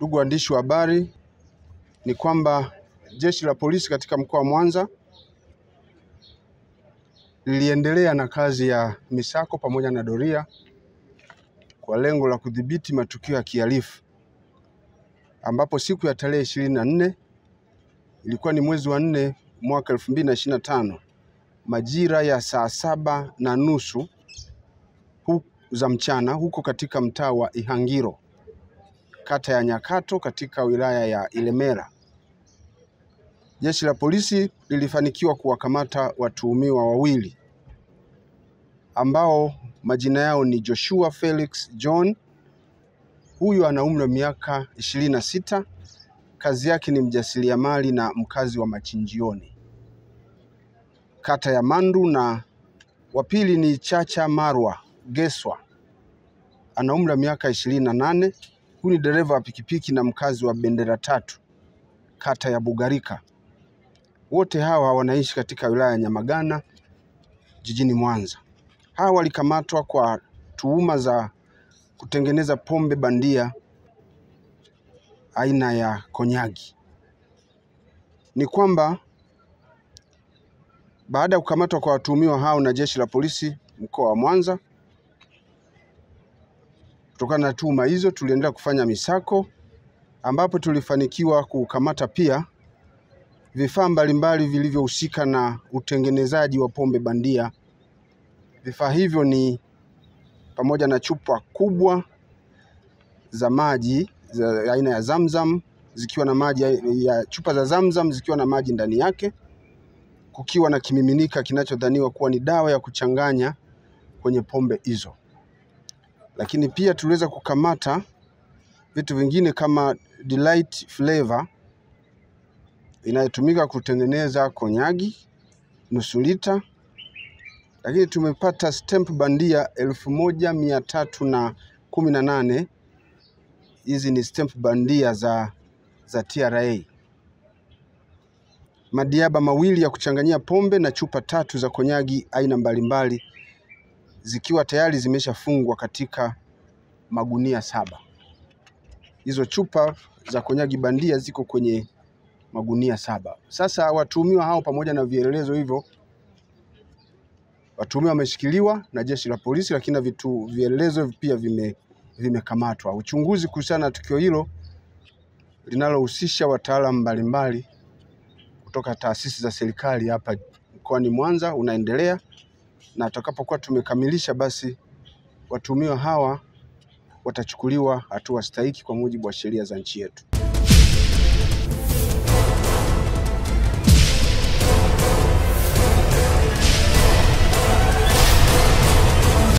Ndugu waandishi wa habari, ni kwamba jeshi la polisi katika mkoa wa Mwanza liliendelea na kazi ya misako pamoja na doria kwa lengo la kudhibiti matukio ya kihalifu, ambapo siku ya tarehe 24 ilikuwa ni mwezi wa 4 mwaka 2025 majira ya saa 7:30 za mchana huko katika mtaa wa Ihangiro, kata ya Nyakato, katika wilaya ya Ilemela, jeshi la polisi lilifanikiwa kuwakamata watuhumiwa wawili ambao majina yao ni Joshua Felix John. Huyu ana umri wa miaka 26, kazi yake ni mjasiriamali na mkazi wa Machinjioni, kata ya Mandu, na wa pili ni Chacha Marwa Geswa, ana umri wa miaka 28, huyu ni dereva wa pikipiki na mkazi wa Bendera Tatu, kata ya Bugarika. Wote hawa wanaishi katika wilaya ya Nyamagana jijini Mwanza. Hawa walikamatwa kwa tuhuma za kutengeneza pombe bandia aina ya konyagi. Ni kwamba baada ya kukamatwa kwa watuhumiwa hao na jeshi la polisi mkoa wa Mwanza, kutokana na tuhuma hizo tuliendelea kufanya misako, ambapo tulifanikiwa kukamata pia vifaa mbalimbali vilivyohusika na utengenezaji wa pombe bandia. Vifaa hivyo ni pamoja na chupa kubwa za maji za aina ya Zamzam zikiwa na maji ya chupa za Zamzam zikiwa na maji ndani yake, kukiwa na kimiminika kinachodhaniwa kuwa ni dawa ya kuchanganya kwenye pombe hizo. Lakini pia tuliweza kukamata vitu vingine kama Delight Flavor inayotumika kutengeneza konyagi nusu lita. Lakini tumepata stamp bandia 1318. Hizi ni stamp bandia za TRA. Madiaba mawili ya kuchanganyia pombe na chupa 3 za konyagi aina mbalimbali zikiwa tayari zimeshafungwa katika magunia 7. Hizo chupa za konyagi bandia ziko kwenye magunia 7. Sasa watuhumiwa hao pamoja na vielelezo hivyo, watuhumiwa wameshikiliwa na jeshi la polisi, lakini vitu vielelezo pia vimekamatwa. Uchunguzi kuhusiana na tukio hilo linalohusisha wataalamu mbalimbali kutoka taasisi za serikali hapa mkoani Mwanza unaendelea, na tutakapokuwa tumekamilisha basi watuhumiwa hawa watachukuliwa hatua stahiki kwa mujibu wa sheria za nchi yetu.